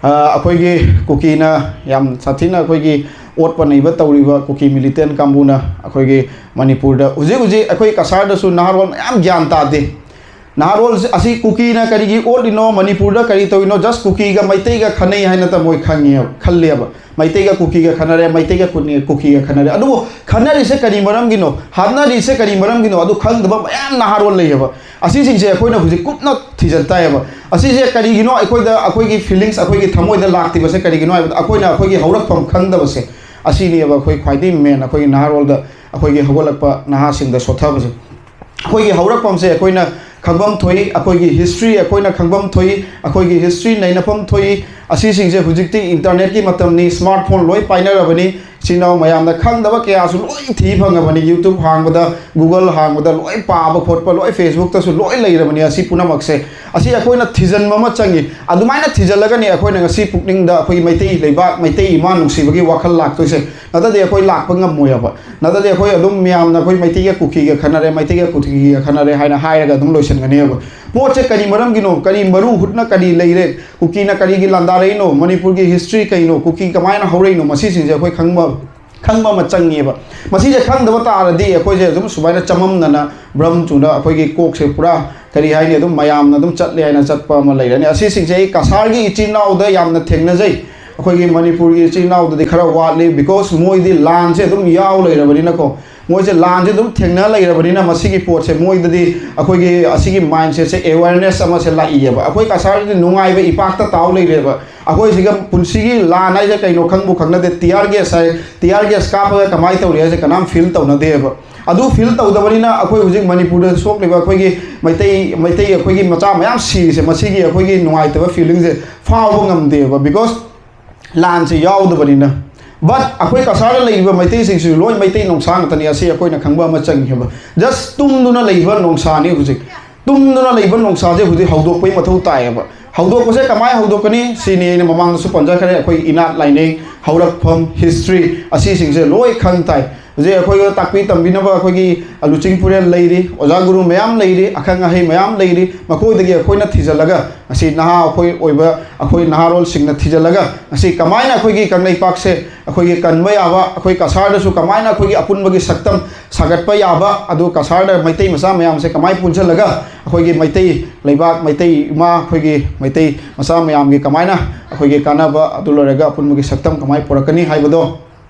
ꯑ, ꯑꯩꯈꯣꯏꯒꯤ ꯀꯨꯀꯤꯅ ꯌꯥꯝ ꯁꯥꯊꯤꯅ ꯑꯩꯈꯣꯏꯒꯤ ꯑꯣꯠꯄ ꯅꯩꯕ ꯇꯧꯔꯤꯕ ꯀꯨꯀꯤ militant ꯀꯥꯡꯕꯨꯅ ꯑꯩꯈꯣꯏꯒꯤ ꯃꯅꯤꯄꯨꯔꯗ ꯍꯧꯖꯤꯛ ꯍꯧꯖꯤꯛ ꯑꯩꯈꯣꯏ ꯀꯁꯥꯔꯗꯁꯨ ꯅꯍꯥꯔꯣꯜ ꯃꯌꯥꯝ ꯒ꯭ꯌꯥꯟ ꯇꯥꯗꯦ꯫ ꯅꯍꯥꯔꯣꯜꯁꯦ ꯑꯁꯤ ꯀꯨꯀꯤꯅ ꯀꯔꯤꯒꯤ ꯑꯣꯠꯂꯤꯅꯣ, ꯃꯅꯤꯄꯨꯔꯗ ꯀꯔꯤ ꯇꯧꯔꯤꯅꯣ, just ꯀꯨꯀꯤꯒ ꯃꯩꯇꯩꯒ ꯈꯟꯅꯩ ꯍꯥꯏꯅꯇ ꯃꯣꯏ ꯈꯪꯉꯦꯕ, ꯈꯜꯂꯦꯕ꯫ ꯃꯩꯇꯩꯒ ꯀꯨꯀꯤꯒ ꯈꯟꯅꯔꯦ, ꯃꯩꯇꯩꯒ ꯀꯨ- ꯀꯨꯀꯤꯒ ꯈꯟꯅꯔꯦ꯫ ꯑꯗꯨꯕꯨ ꯈꯟꯅꯔꯤꯁꯦ ꯀꯔꯤ ꯃꯔꯝꯒꯤꯅꯣ, ꯍꯥꯠꯅꯔꯤꯁꯦ ꯀꯔꯤ ꯃꯔꯝꯒꯤꯅꯣ, ꯑꯗꯨ ꯈꯪꯗꯕ ꯃꯌꯥꯝ ꯅꯍꯥꯔꯣꯜ ꯂꯩꯌꯦꯕ꯫ ꯑꯁꯤꯁꯤꯡꯁꯦ ꯑꯩꯈꯣꯏꯅ ꯍꯧꯖꯤꯛ ꯀꯨꯞꯅ ꯊꯤꯖꯤꯟ ꯇꯥꯏꯌꯦꯕ꯫ ꯑꯁꯤꯁꯦ ꯀꯔꯤꯒꯤꯅꯣ ꯑꯩꯈꯣꯏꯗ, ꯑꯩꯈꯣꯏꯒꯤ feelings, ꯑꯩꯈꯣꯏꯒꯤ ꯊꯃꯣꯏꯗ ꯂꯥꯛꯇ꯭ꯔꯤꯕꯁꯦ ꯀꯔꯤꯒꯤꯅꯣ ꯍꯥꯏꯕꯗ, ꯑꯩꯈꯣꯏꯅ ꯑꯩꯈꯣꯏꯒꯤ ꯍꯧꯔꯛꯐꯝ ꯈꯪꯗꯕꯁꯦ ꯑꯁꯤꯅꯦꯕ꯫ ꯑꯩꯈꯣꯏ ꯈ꯭ꯋꯥꯏꯗꯒꯤ main, ꯑꯩꯈꯣꯏꯒꯤ ꯅꯍꯥꯔꯣꯜꯗ, ꯑꯩꯈꯣꯏꯒꯤ ꯍꯧꯒꯠꯂꯛꯄ ꯅꯍꯥꯁꯤꯡꯗ ꯁꯣꯠꯊꯕꯁꯦ꯫ ꯑꯩꯈꯣꯏꯒꯤ ꯍꯧꯔꯛꯐꯝꯁꯦ ꯑꯩꯈꯣꯏꯅ ꯈꯪꯐꯝ ꯊꯣꯛꯏ, ꯑꯩꯈꯣꯏꯒꯤ history ꯑꯩꯈꯣꯏꯅ ꯈꯪꯐꯝ ꯊꯣꯛꯏ, ꯑꯩꯈꯣꯏꯒꯤ history ꯅꯩꯅꯐꯝ ꯊꯣꯛꯏ꯫ ꯑꯁꯤꯁꯤꯡꯁꯦ ꯍꯧꯖꯤꯛꯇꯤ internetꯀꯤ ꯃꯇꯝꯅꯤ, smartphone ꯂꯣꯏ ꯄꯥꯏꯅꯔꯕꯅꯤ꯫ ꯏꯆꯤꯟ ꯏꯅꯥꯎ ꯃꯌꯥꯝꯅ ꯈꯪꯗꯕ ꯀꯌꯥꯁꯨ ꯂꯣꯏ ꯊꯤ ꯐꯪꯉꯕꯅꯤ꯫ YouTube ꯍꯥꯡꯕꯗ, Google ꯍꯥꯡꯕꯗ ꯂꯣꯏ ꯄꯥꯕ ꯈꯣꯠꯄ ꯂꯣꯏ Facebookꯇꯁꯨ ꯂꯣꯏ ꯂꯩꯔꯕꯅꯤ꯫ ꯑꯁꯤ ꯄꯨꯝꯅꯃꯛꯁꯦ, ꯑꯁꯤ ꯑꯩꯈꯣꯏꯅ ꯊꯤꯖꯤꯟꯕ ꯑꯃ ꯆꯪꯉꯤ꯫ ꯑꯗꯨꯃꯥꯏꯅ ꯊꯤꯖꯤꯜꯂꯒꯅꯤ ꯑꯩꯈꯣꯏꯅ ꯉꯁꯤ ꯄꯨꯛꯅꯤꯡꯗ ꯑꯩꯈꯣꯏꯒꯤ ꯃꯩꯇꯩ ꯂꯩꯕꯥꯛ, ꯃꯩꯇꯩ ꯏꯃꯥ ꯅꯨꯡꯁꯤꯕꯒꯤ ꯋꯥꯈꯜ ꯂꯥꯛꯇꯣꯏꯁꯦ꯫ ꯅꯠꯇ꯭ꯔꯗꯤ ꯑꯩꯈꯣꯏ ꯂꯥꯛꯄ ꯉꯝꯃꯣꯏꯕ꯫ ꯅꯠꯇ꯭ꯔꯗꯤ ꯑꯩꯈꯣꯏ ꯑꯗꯨꯝ ꯃꯌꯥꯝꯅ ꯑꯩꯈꯣꯏ ꯃꯩꯇꯩꯒ ꯀꯨꯀꯤꯒ ꯈꯟꯅꯔꯦ, ꯃꯩꯇꯩꯒ ꯀꯨꯀꯤꯒ ꯈꯟꯅꯔꯦ ꯍꯥꯏꯅ ꯍꯥꯏꯔꯒ ꯑꯗꯨꯝ ꯂꯣꯏꯁꯤꯟꯒꯅꯦꯕ꯫ ꯄꯣꯠꯁꯦ ꯀꯔꯤ ꯃꯔꯝꯒꯤꯅꯣ, ꯀꯔꯤ ꯃꯔꯨ ꯍꯨꯠꯅ ꯀꯔꯤ ꯂꯩꯔꯦ, ꯀꯨꯀꯤꯅ ꯀꯔꯤꯒꯤ ꯂꯥꯟꯗꯥꯔꯛꯏꯅꯣ, ꯃꯅꯤꯄꯨꯔꯒꯤ history ꯀꯩꯅꯣ, ꯀꯨꯀꯤ ꯀꯃꯥꯏꯅ ꯍꯧꯔꯛꯏꯅꯣ, ꯃꯁꯤꯁꯤꯡꯁꯦ ꯑꯩꯈꯣꯏ ꯈꯪꯕ, ꯈꯪꯕ ꯑꯃ ꯆꯪꯉꯦꯕ꯫ ꯃꯁꯤꯁꯦ ꯈꯪꯗꯕ ꯇꯥꯔꯗꯤ ꯑꯩꯈꯣꯏꯁꯦ ꯑꯗꯨꯝ ꯁꯨꯃꯥꯏꯅ ꯆꯃꯝꯅꯅ ꯕ꯭ꯔꯝ ꯆꯨꯅ ꯑꯩꯈꯣꯏꯒꯤ ꯀꯣꯛꯁꯦ ꯄꯨꯔꯥ ꯀꯔꯤ ꯍꯥꯏꯅꯤ, ꯑꯗꯨꯝ ꯃꯌꯥꯝꯅ ꯑꯗꯨꯝ ꯆꯠꯂꯦ ꯍꯥꯏꯅ ꯆꯠꯄ ꯑꯃ ꯂꯩꯔꯅꯤ꯫ ꯑꯁꯤꯁꯤꯡꯁꯦ ꯑꯩ ꯀꯁꯥꯔꯒꯤ ꯏꯆꯤꯟ ꯏꯅꯥꯎꯗ ꯌꯥꯝꯅ ꯊꯦꯡꯅꯖꯩ꯫ ꯑꯩꯈꯣꯏꯒꯤ ꯃꯅꯤꯄꯨꯔꯒꯤ ꯏꯆꯤꯟ ꯏꯅꯥꯎꯗꯗꯤ ꯈꯔ ꯋꯥꯠꯂꯤ, because ꯃꯣꯏꯗꯤ ꯂꯥꯟꯁꯦ ꯑꯗꯨꯝ ꯌꯥꯎ ꯂꯩꯔꯕꯅꯤꯅꯀꯣ꯫ ꯃꯣꯏꯁꯦ ꯂꯥꯟꯁꯦ ꯑꯗꯨꯝ ꯊꯦꯡꯅ ꯂꯩꯔꯕꯅꯤꯅ ꯃꯁꯤꯒꯤ ꯄꯣꯠꯁꯦ ꯃꯣꯏꯗꯗꯤ ꯑꯩꯈꯣꯏꯒꯤ ꯑꯁꯤꯒꯤ mindsetꯁꯦ, awareness ꯑꯃꯁꯦ ꯂꯥꯛꯏꯌꯦꯕ꯫ ꯑꯩꯈꯣꯏ ꯀꯁꯥꯔꯗꯤ ꯅꯨꯡꯉꯥꯏꯕ ꯏꯄꯥꯛꯇ ꯇꯥꯎ ꯂꯩꯔꯦꯕ꯫ ꯑꯩꯈꯣꯏꯁꯤꯒ ꯄꯨꯟꯁꯤꯒꯤ ꯂꯥꯟ ꯍꯥꯏꯁꯦ ꯀꯩꯅꯣ ꯈꯪꯕꯨ ꯈꯪꯅꯗꯦ꯫ Tear gas ꯍꯥꯏ, tear gas ꯀꯥꯞꯄꯒ ꯀꯃꯥꯏꯅ ꯇꯧꯔꯤ ꯍꯥꯏꯁꯦ ꯀꯅꯥꯝ feel ꯇꯧꯅꯗꯦꯕ꯫ ꯑꯗꯨ feel ꯇꯧꯗꯕꯅꯤꯅ ꯑꯩꯈꯣꯏ ꯍꯧꯖꯤꯛ ꯃꯅꯤꯄꯨꯔꯗ ꯁꯣꯛꯂꯤꯕ ꯑꯩꯈꯣꯏꯒꯤ ꯃꯩꯇꯩ, ꯃꯩꯇꯩ ꯑꯩꯈꯣꯏꯒꯤ ꯃꯆꯥ ꯃꯌꯥꯝ ꯁꯤꯔꯤꯁꯦ, ꯃꯁꯤꯒꯤ ꯑꯩꯈꯣꯏꯒꯤ ꯅꯨꯡꯉꯥꯏꯇꯕ feelingꯁꯦ ꯐꯥꯎꯕ ꯉꯝꯗꯦꯕ, because ꯂꯥꯟꯁꯦ ꯌꯥꯎꯗꯕꯅꯤꯅ꯫ But ꯑꯩꯈꯣꯏ ꯀꯁꯥꯔꯗ ꯂꯩꯔꯤꯕ ꯃꯩꯇꯩꯁꯤꯡꯁꯤꯁꯨ ꯂꯣꯏ ꯃꯩꯇꯩ ꯅꯣꯡꯁꯥ ꯉꯥꯛꯇꯅꯤ꯫ ꯑꯁꯤ ꯑꯩꯈꯣꯏꯅ ꯈꯪꯕ ꯑꯃ ꯆꯪꯉꯦꯕ꯫ Just ꯇꯨꯝꯗꯨꯅ ꯂꯩꯕ ꯅꯣꯡꯁꯥꯅꯤ ꯍꯧꯖꯤꯛ꯫ ꯇꯨꯝꯗꯨꯅ ꯂꯩꯕ ꯅꯣꯡꯁꯥꯁꯦ ꯍꯧꯖꯤꯛ ꯍꯧꯗꯣꯛꯄꯒꯤ ꯃꯊꯧ ꯇꯥꯏꯌꯦꯕ꯫ ꯍꯧꯗꯣꯛꯄꯁꯦ ꯀꯃꯥꯏꯅ ꯍꯧꯗꯣꯛꯀꯅꯤ? ꯁꯤꯅꯤ ꯑꯩꯅ ꯃꯃꯥꯡꯗꯁꯨ ꯄꯟꯖꯈ꯭ꯔꯦ, ꯑꯩꯈꯣꯏ ꯏꯅꯥꯠ ꯂꯥꯏꯅꯤꯡ, ꯍꯧꯔꯛꯐꯝ, history, ꯑꯁꯤꯁꯤꯡꯁꯦ ꯂꯣꯏ ꯈꯪ ꯇꯥꯏ꯫ ꯍꯧꯖꯤꯛ ꯑꯩꯈꯣꯏꯒ ꯇꯥꯛꯄꯤ ꯇꯝꯕꯤꯅꯕ ꯑꯩꯈꯣꯏꯒꯤ ꯂꯨꯆꯤꯡꯄꯨꯔꯦꯜ ꯂꯩꯔꯤ, ꯑꯣꯖꯥ ꯒꯨꯔꯨ ꯃꯌꯥꯝ ꯂꯩꯔꯤ, ꯑꯈꯪ ꯑꯍꯩ ꯃꯌꯥꯝ ꯂꯩꯔꯤ꯫ ꯃꯈꯣꯏꯗꯒꯤ ꯑꯩꯈꯣꯏꯅ ꯊꯤꯖꯤꯜꯂꯒ, ꯉꯁꯤ ꯅꯍꯥ ꯑꯩꯈꯣꯏ ꯑꯣꯏꯕ ꯑꯩꯈꯣꯏ ꯅꯍꯥꯔꯣꯜꯁꯤꯡꯅ ꯊꯤꯖꯤꯜꯂꯒ, ꯉꯁꯤ ꯀꯃꯥꯏꯅ ꯑꯩꯈꯣꯏꯒꯤ ꯀꯪꯂꯩꯄꯥꯛꯁꯦ ꯑꯩꯈꯣꯏꯒꯤ ꯀꯟꯕ ꯌꯥꯕ, ꯑꯩꯈꯣꯏ ꯀꯁꯥꯔꯗꯁꯨ ꯀꯃꯥꯏꯅ ꯑꯩꯈꯣꯏꯒꯤ ꯑꯄꯨꯟꯕꯒꯤ ꯁꯛꯇꯝ ꯁꯥꯒꯠꯄ ꯌꯥꯕ, ꯑꯗꯨ ꯀꯁꯥꯔꯗ ꯃꯩꯇꯩ ꯃꯆꯥ ꯃꯌꯥꯝꯁꯦ ꯀꯃꯥꯏꯅ ꯄꯨꯟꯁꯤꯜꯂꯒ ꯑꯩꯈꯣꯏꯒꯤ ꯃꯩꯇꯩ ꯂꯩꯕꯥꯛ, ꯃꯩꯇꯩ ꯏꯃꯥ, ꯑꯩꯈꯣꯏꯒꯤ ꯃꯩꯇꯩ ꯃꯆꯥ ꯃꯌꯥꯝꯒꯤ ꯀꯃꯥꯏꯅ ꯑꯩꯈꯣꯏꯒꯤ ꯀꯥꯟꯅꯕ, ꯑꯗꯨ ꯂꯣꯏꯔꯒ ꯑꯄꯨꯟꯕꯒꯤ ꯁꯛꯇꯝ ꯀꯃꯥꯏꯅ ꯄꯨꯔꯛꯀꯅꯤ ꯍꯥꯏꯕꯗꯣ,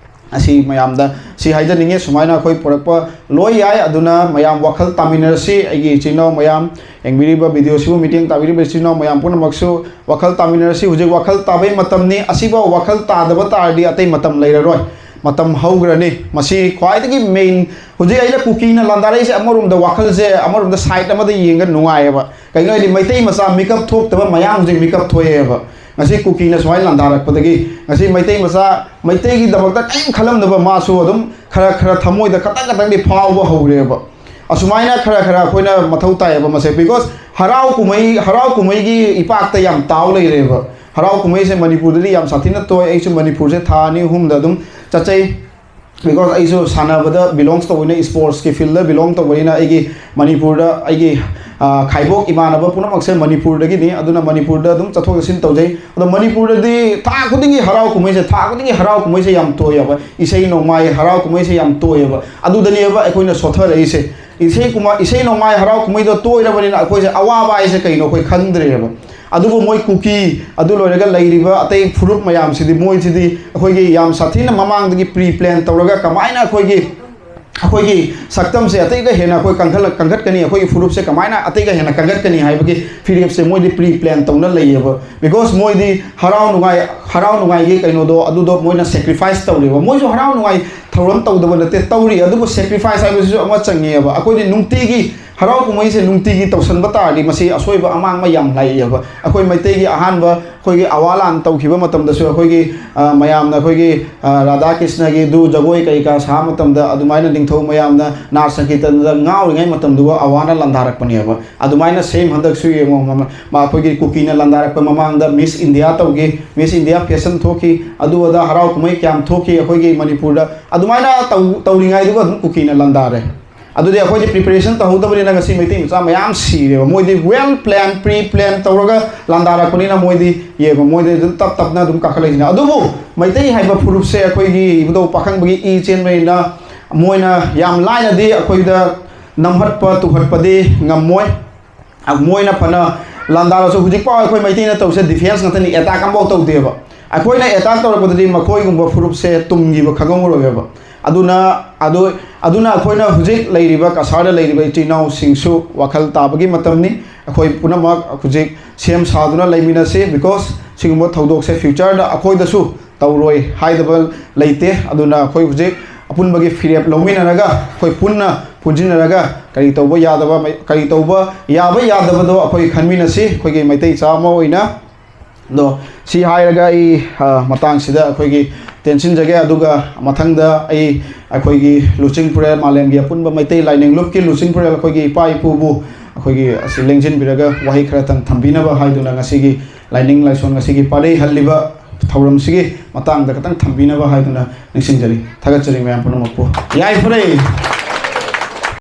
ꯑꯁꯤ ꯃꯌꯥꯝꯗ ꯁꯤ ꯍꯥꯏꯖꯅꯤꯡꯉꯤ꯫ ꯁꯨꯃꯥꯏꯅ ꯑꯩꯈꯣꯏ ꯄꯨꯔꯛꯄ ꯂꯣꯏ ꯌꯥꯏ, ꯑꯗꯨꯅ ꯃꯌꯥꯝ ꯋꯥꯈꯜ ꯇꯥꯃꯤꯟꯅꯔꯁꯤ꯫ ꯑꯩꯒꯤ ꯏꯆꯤꯟ ꯏꯅꯥꯎ ꯃꯌꯥꯝ, ꯌꯦꯡꯕꯤꯔꯤꯕ ꯚꯤꯗꯤꯑꯣꯁꯤꯕꯨ ꯃꯤꯠꯌꯦꯡ ꯇꯥꯕꯤꯔꯤꯕ ꯏꯆꯤꯟ ꯏꯅꯥꯎ ꯃꯌꯥꯝ ꯄꯨꯝꯅꯃꯛꯁꯨ ꯋꯥꯈꯜ ꯇꯥꯃꯤꯟꯅꯔꯁꯤ꯫ ꯍꯧꯖꯤꯛ ꯋꯥꯈꯜ ꯇꯥꯕꯒꯤ ꯃꯇꯝꯅꯤ꯫ ꯑꯁꯤꯐꯥꯎ ꯋꯥꯈꯜ ꯇꯥꯗꯕ ꯇꯥꯔꯗꯤ ꯑꯇꯩ ꯃꯇꯝ ꯂꯩꯔꯔꯣꯏ, ꯃꯇꯝ ꯍꯧꯈ꯭ꯔꯅꯤ꯫ ꯃꯁꯤ ꯈ꯭ꯋꯥꯏꯗꯒꯤ ꯃꯦꯟ꯫ ꯍꯧꯖꯤꯛ ꯑꯩꯅ ꯀꯨꯀꯤꯅ ꯂꯥꯟꯗꯥꯔꯛꯏꯁꯦ, ꯑꯃꯔꯣꯝꯗ ꯋꯥꯈꯜꯁꯦ, ꯑꯃꯔꯣꯝꯗ ꯁꯥꯏꯠ ꯑꯃꯗ ꯌꯦꯡꯒ ꯅꯨꯡꯉꯥꯏꯌꯦꯕ꯫ ꯀꯩꯒꯤꯅꯣ ꯍꯥꯏꯗꯤ ꯃꯩꯇꯩ ꯃꯆꯥ ꯃꯤꯀꯞ ꯊꯣꯛꯇꯕ ꯃꯌꯥꯝ ꯍꯧꯖꯤꯛ ꯃꯤꯀꯞ ꯊꯣꯛꯑꯦꯕ꯫ ꯉꯁꯤ ꯀꯨꯀꯤꯅ ꯁꯨꯃꯥꯏꯅ ꯂꯥꯟꯗꯥꯔꯛꯄꯗꯒꯤ ꯉꯁꯤ ꯃꯩꯇꯩ ꯃꯆꯥ, ꯃꯩꯇꯩꯒꯤꯗꯃꯛꯇ ꯀꯔꯤꯝ ꯈꯜꯂꯝꯗꯕ ꯃꯥꯁꯨ ꯑꯗꯨꯝ ꯈꯔ ꯈꯔ ꯊꯃꯣꯏꯗ ꯈꯇꯪ ꯈꯇꯪꯗꯤ ꯐꯥꯎꯕ ꯍꯧꯔꯦꯕ꯫ ꯑꯁꯨꯃꯥꯏꯅ ꯈꯔ ꯈꯔ ꯑꯩꯈꯣꯏꯅ ꯃꯊꯧ ꯇꯥꯏꯌꯦꯕ ꯃꯁꯦ, because ꯍꯔꯥꯎ ꯀꯨꯝꯍꯩ, ꯍꯔꯥꯎ ꯀꯨꯝꯍꯩꯒꯤ ꯏꯄꯥꯛꯇ ꯌꯥꯝ ꯇꯥꯎ ꯂꯩꯔꯦꯕ꯫ ꯍꯔꯥꯎ ꯀꯨꯝꯍꯩꯁꯦ ꯃꯅꯤꯄꯨꯔꯗꯗꯤ ꯌꯥꯝ ꯁꯥꯊꯤꯅ ꯇꯣꯏ꯫ ꯑꯩꯁꯨ ꯃꯅꯤꯄꯨꯔꯁꯦ ꯊꯥ ꯑꯅꯤ ꯑꯍꯨꯝꯗ ꯑꯗꯨꯝ ꯆꯠꯆꯩ, because ꯑꯩꯁꯨ ꯁꯥꯟꯅꯕꯗ ꯕꯤꯂꯣꯡꯁ ꯇꯧꯕꯅꯤꯅ, ꯏꯁꯄꯣꯔꯠꯁꯀꯤ ꯐꯤꯜꯗ ꯕꯤꯂꯣꯡ ꯇꯧꯕꯅꯤꯅ, ꯑꯩꯒꯤ ꯃꯅꯤꯄꯨꯔꯗ ꯑꯩꯒꯤ, ꯑ, ꯈꯥꯏꯕꯣꯛ ꯏꯃꯥꯟꯅꯕ ꯄꯨꯝꯅꯃꯛꯁꯦ ꯃꯅꯤꯄꯨꯔꯗꯒꯤꯅꯤ꯫ ꯑꯗꯨꯅ ꯃꯅꯤꯄꯨꯔꯗ ꯑꯗꯨꯝ ꯆꯠꯊꯣꯛ ꯆꯠꯁꯤꯟ ꯇꯧꯖꯩ꯫ ꯑꯗꯣ ꯃꯅꯤꯄꯨꯔꯗꯗꯤ ꯊꯥ ꯈꯨꯗꯤꯡꯒꯤ ꯍꯔꯥꯎ ꯀꯨꯝꯍꯩꯁꯦ, ꯊꯥ ꯈꯨꯗꯤꯡꯒꯤ ꯍꯔꯥꯎ ꯀꯨꯝꯍꯩꯁꯦ ꯌꯥꯝ ꯇꯣꯏꯌꯦꯕ꯫ ꯏꯁꯩ ꯅꯣꯡꯃꯥꯏ ꯍꯔꯥꯎ ꯀꯨꯝꯍꯩꯁꯦ ꯌꯥꯝ ꯇꯣꯏꯌꯦꯕ꯫ ꯑꯗꯨꯗꯅꯦꯕ ꯑꯩꯈꯣꯏꯅ ꯁꯣꯠꯊꯔꯛꯏꯁꯦ꯫ ꯏꯁꯩ ꯀꯨꯝꯍꯩ, ꯏꯁꯩ ꯅꯣꯡꯃꯥꯏ ꯍꯔꯥꯎ ꯀꯨꯝꯍꯩꯗꯣ ꯇꯣꯏꯔꯕꯅꯤꯅ ꯑꯩꯈꯣꯏꯁꯦ ꯑꯋꯥꯕ ꯍꯥꯏꯁꯦ ꯀꯩꯅꯣ ꯑꯩꯈꯣꯏ ꯈꯪꯗ꯭ꯔꯦꯕ꯫ ꯑꯗꯨꯕꯨ ꯃꯣꯏ ꯀꯨꯀꯤ, ꯑꯗꯨ ꯂꯣꯏꯔꯒ ꯂꯩꯔꯤꯕ ꯑꯇꯩ ꯐꯨꯔꯨꯞ ꯃꯌꯥꯝꯁꯤꯗꯤ, ꯃꯣꯏꯁꯤꯗꯤ ꯑꯩꯈꯣꯏꯒꯤ ꯌꯥꯝ ꯁꯥꯊꯤꯅ ꯃꯃꯥꯡꯗꯒꯤ ꯄ꯭ꯔꯤ ꯄ꯭ꯂꯥꯟ ꯇꯧꯔꯒ ꯀꯃꯥꯏꯅ ꯑꯩꯈꯣꯏꯒꯤ, ꯑꯩꯈꯣꯏꯒꯤ ꯁꯛꯇꯝꯁꯦ ꯑꯇꯩꯒ ꯍꯦꯟꯅ ꯑꯩꯈꯣꯏ ꯀꯟꯈꯠꯂꯛ-, ꯀꯟꯈꯠꯀꯅꯤ, ꯑꯩꯈꯣꯏꯒꯤ ꯐꯨꯔꯨꯞꯁꯦ ꯀꯃꯥꯏꯅ ꯑꯇꯩꯒ ꯍꯦꯟꯅ ꯀꯟꯈꯠꯀꯅꯤ ꯍꯥꯏꯕꯒꯤ ꯐꯤꯔꯦꯞꯁꯦ ꯃꯣꯏꯗꯤ ꯄ꯭ꯔꯤ ꯄ꯭ꯂꯥꯟ ꯇꯧꯅ ꯂꯩꯌꯦꯕ꯫ Because ꯃꯣꯏꯗꯤ ꯍꯔꯥꯎ ꯅꯨꯡꯉꯥꯏ, ꯍꯔꯥꯎ ꯅꯨꯡꯉꯥꯏꯒꯤ ꯀꯩꯅꯣꯗꯣ ꯑꯗꯨꯗꯣ ꯃꯣꯏꯅ ꯁꯦꯀ꯭ꯔꯤꯐꯥꯏꯁ ꯇꯧꯔꯦꯕ꯫ ꯃꯣꯏꯁꯨ ꯍꯔꯥꯎ ꯅꯨꯡꯉꯥꯏ ꯊꯧꯔꯝ ꯇꯧꯗꯕ ꯅꯠꯇꯦ, ꯇꯧꯔꯤ, ꯑꯗꯨꯕꯨ ꯁꯦꯀ꯭ꯔꯤꯐꯥꯏꯁ ꯍꯥꯏꯕꯁꯤꯁꯨ ꯑꯃ ꯆꯪꯉꯦꯕ꯫ ꯑꯩꯈꯣꯏꯗꯤ ꯅꯨꯡꯇꯤꯒꯤ ꯍꯔꯥꯎ ꯀꯨꯝꯍꯩꯁꯦ ꯅꯨꯡꯇꯤꯒꯤ ꯇꯧꯁꯟꯕ ꯇꯥꯔꯗꯤ ꯃꯁꯤ ꯑꯁꯣꯏꯕ ꯑꯃꯥꯡꯕ ꯌꯥꯝ ꯂꯥꯛꯑꯦꯕ꯫ ꯑꯩꯈꯣꯏ ꯃꯩꯇꯩꯒꯤ ꯑꯍꯥꯟꯕ ꯑꯩꯈꯣꯏꯒꯤ ꯑꯋꯥ ꯂꯥꯟ ꯇꯧꯈꯤꯕ ꯃꯇꯝꯗꯁꯨ ꯑꯩꯈꯣꯏꯒꯤ, ꯑ, ꯃꯌꯥꯝꯅ ꯑꯩꯈꯣꯏꯒꯤ, ꯑ, ꯔꯥꯙꯥ ꯀ꯭ꯔꯤꯁꯅꯒꯤ ꯗꯨ ꯖꯒꯣꯏ ꯀꯩꯀꯥ ꯁꯥꯕ ꯃꯇꯝꯗ ꯑꯗꯨꯃꯥꯏꯅ ꯅꯤꯡꯊꯧ ꯃꯌꯥꯝꯅ ꯅꯥꯠ ꯁꯪꯀꯤꯔꯇꯟꯗ ꯉꯥꯎꯔꯤꯉꯩ ꯃꯇꯝꯗꯨꯒ ꯑꯋꯥꯅ ꯂꯥꯟꯗꯥꯔꯛꯄꯅꯦꯕ꯫ ꯑꯗꯨꯃꯥꯏꯅ ꯁꯦꯝ ꯍꯟꯗꯛꯁꯨ ꯌꯦꯡꯉꯣ, ꯃꯃ-, ꯃ-, ꯑꯩꯈꯣꯏꯒꯤ ꯀꯨꯀꯤꯅ ꯂꯥꯟꯗꯥꯔꯛꯄ ꯃꯃꯥꯡꯗ ꯃꯤꯁ ꯏꯟꯗꯤꯌꯥ ꯇꯧꯈꯤ, ꯃꯤꯁ ꯏꯟꯗꯤꯌꯥ ꯐꯦꯁꯟ ꯊꯣꯛꯈꯤ, ꯑꯗꯨ ꯑꯗꯥ ꯍꯔꯥꯎ ꯀꯨꯝꯍꯩ ꯀꯌꯥꯝ ꯊꯣꯛꯈꯤ ꯑꯩꯈꯣꯏꯒꯤ ꯃꯅꯤꯄꯨꯔꯗ꯫ ꯑꯗꯨꯃꯥꯏꯅ ꯇꯧꯔꯤꯉꯩꯗꯨꯒ ꯑꯗꯨꯝ ꯀꯨꯀꯤꯅ ꯂꯥꯟꯗꯥꯔꯦ꯫ ꯑꯗꯨꯗꯤ ꯑꯩꯈꯣꯏꯗꯤ ꯄ꯭ꯔꯤꯄꯦꯔꯦꯁꯟ ꯇꯧꯍꯧꯗꯕꯅꯤꯅ ꯉꯁꯤ ꯃꯩꯇꯩ ꯃꯆꯥ ꯃꯌꯥꯝ ꯁꯤꯔꯦꯕ꯫ ꯃꯣꯏꯗꯤ ꯋꯦꯜ ꯄ꯭ꯂꯥꯟ, ꯄ꯭ꯔꯤ ꯄ꯭ꯂꯥꯟ ꯇꯧꯔꯒ ꯂꯥꯟꯗꯥꯔꯛꯄꯅꯤꯅ ꯃꯣꯏꯗꯤ ꯌꯦꯡꯉꯣ, ꯃꯣꯏꯗꯤ ꯑꯗꯨꯝ ꯇꯞ ꯇꯞꯅ ꯑꯗꯨꯝ ꯀꯥꯈꯠꯂꯛꯏꯁꯤꯅ꯫ ꯑꯗꯨꯕꯨ ꯃꯩꯇꯩ ꯍꯥꯏꯕ ꯐꯨꯔꯨꯞꯁꯦ ꯑꯩꯈꯣꯏꯒꯤ ꯏꯕꯨꯙꯧ ꯄꯥꯈꯪꯕꯒꯤ ꯏ ꯆꯦꯟꯕꯅꯤꯅ ꯃꯣꯏꯅ ꯌꯥꯝ ꯂꯥꯏꯅꯗꯤ ꯑꯩꯈꯣꯏꯗ ꯅꯝꯍꯠꯄ ꯇꯨꯍꯠꯄꯗꯤ ꯉꯝꯃꯣꯏ꯫ ꯃꯣꯏꯅ ꯐꯅ ꯂꯥꯟꯗꯥꯔꯁꯨ ꯍꯧꯖꯤꯛꯐꯥꯎ ꯑꯩꯈꯣꯏ ꯃꯩꯇꯩꯅ ꯇꯧꯔꯤꯁꯦ ꯗꯤꯐꯦꯟꯁ ꯉꯥꯛꯇꯅꯤ, ꯑꯦꯇꯥꯛ ꯑꯃꯐꯥꯎ ꯇꯧꯗꯦꯕ꯫ ꯑꯩꯈꯣꯏꯅ ꯑꯦꯇꯥꯛ ꯇꯧꯔꯛꯄꯗꯗꯤ ꯃꯈꯣꯏꯒꯨꯝꯕ ꯐꯨꯔꯨꯞꯁꯦ ꯇꯨꯝꯈꯤꯕ ꯈꯪꯍꯧꯔꯣꯏꯕ꯫ ꯑꯗꯨꯅ ꯑꯗꯨ ꯑꯗꯨꯅ ꯑꯩꯈꯣꯏꯅ ꯍꯧꯖꯤꯛ ꯂꯩꯔꯤꯕ ꯀꯁꯥꯔꯗ ꯂꯩꯔꯤꯕ ꯏꯆꯤꯜ ꯏꯅꯥꯎꯁꯤꯡꯁꯨ ꯋꯥꯈꯜ ꯇꯥꯕꯒꯤ ꯃꯇꯝꯅꯤ꯫ ꯑꯩꯈꯣꯏ ꯄꯨꯝꯅꯃꯛ ꯍꯧꯖꯤꯛ ꯁꯦꯝ ꯁꯥꯗꯨꯅ ꯂꯩꯃꯤꯟꯅꯁꯤ, because ꯁꯤꯒꯨꯝꯕ ꯊꯧꯗꯣꯛꯁꯦ ꯐ꯭ꯌꯨꯆꯔꯗ ꯑꯩꯈꯣꯏꯗꯁꯨ ꯇꯧꯔꯣꯏ ꯍꯥꯏꯗꯕ ꯂꯩꯇꯦ꯫ ꯑꯗꯨꯅ ꯑꯩꯈꯣꯏ ꯍꯧꯖꯤꯛ ꯑꯄꯨꯟꯕꯒꯤ ꯐꯤꯔꯦꯞ ꯂꯧꯃꯤꯟꯅꯔꯒ, ꯑꯩꯈꯣꯏ ꯄꯨꯟꯅ ꯄꯨꯟꯁꯤꯟꯅꯔꯒ ꯀꯔꯤ ꯇꯧꯕ ꯌꯥꯗꯕ, ꯀꯔꯤ ꯇꯧꯕ ꯌꯥꯕ ꯌꯥꯗꯕꯗꯣ ꯑꯩꯈꯣꯏ ꯈꯟꯃꯤꯟꯅꯁꯤ, ꯑꯩꯈꯣꯏꯒꯤ ꯃꯩꯇꯩ ꯏꯆꯥ ꯑꯃ ꯑꯣꯏꯅ꯫ ꯑꯗꯣ ꯁꯤ ꯍꯥꯏꯔꯒ ꯑꯩ, ꯑ, ꯃꯇꯥꯡꯁꯤꯗ ꯑꯩꯈꯣꯏꯒꯤ ꯇꯦꯟꯁꯤꯟꯖꯒꯦ꯫ ꯑꯗꯨꯒ ꯃꯊꯪꯗ ꯑꯩ ꯑꯩꯈꯣꯏꯒꯤ ꯂꯨꯆꯤꯡꯄꯨꯔꯦꯜ, ꯃꯥꯂꯦꯝꯒꯤ ꯑꯄꯨꯟꯕ ꯃꯩꯇꯩ ꯂꯥꯏꯅꯤꯡ ꯂꯨꯞꯀꯤ ꯂꯨꯆꯤꯡꯄꯨꯔꯦꯜ, ꯑꯩꯈꯣꯏꯒꯤ ꯏꯄꯥ ꯏꯄꯨꯕꯨ ꯑꯩꯈꯣꯏꯒꯤ ꯑꯁꯤ ꯂꯦꯡꯁꯤꯟꯕꯤꯔꯒ ꯋꯥꯍꯩ ꯈꯔꯇꯪ ꯊꯝꯕꯤꯅꯕ ꯍꯥꯏꯗꯨꯅ ꯉꯁꯤꯒꯤ ꯂꯥꯏꯅꯤꯡ ꯂꯥꯏꯁꯣꯟ, ꯉꯁꯤꯒꯤ ꯄꯥꯔꯩꯍꯜꯂꯤꯕ ꯊꯧꯔꯝꯁꯤꯒꯤ ꯃꯇꯥꯡꯗ ꯈꯤꯇꯪ ꯊꯝꯕꯤꯅꯕ ꯍꯥꯏꯗꯨꯅ ꯅꯤꯡꯁꯤꯡꯖꯔꯤ꯫ ꯊꯥꯒꯠꯆꯔꯤ ꯃꯌꯥꯝ ꯄꯨꯝꯅꯃꯛꯄꯨ꯫ ꯌꯥꯏꯐꯔꯦ꯫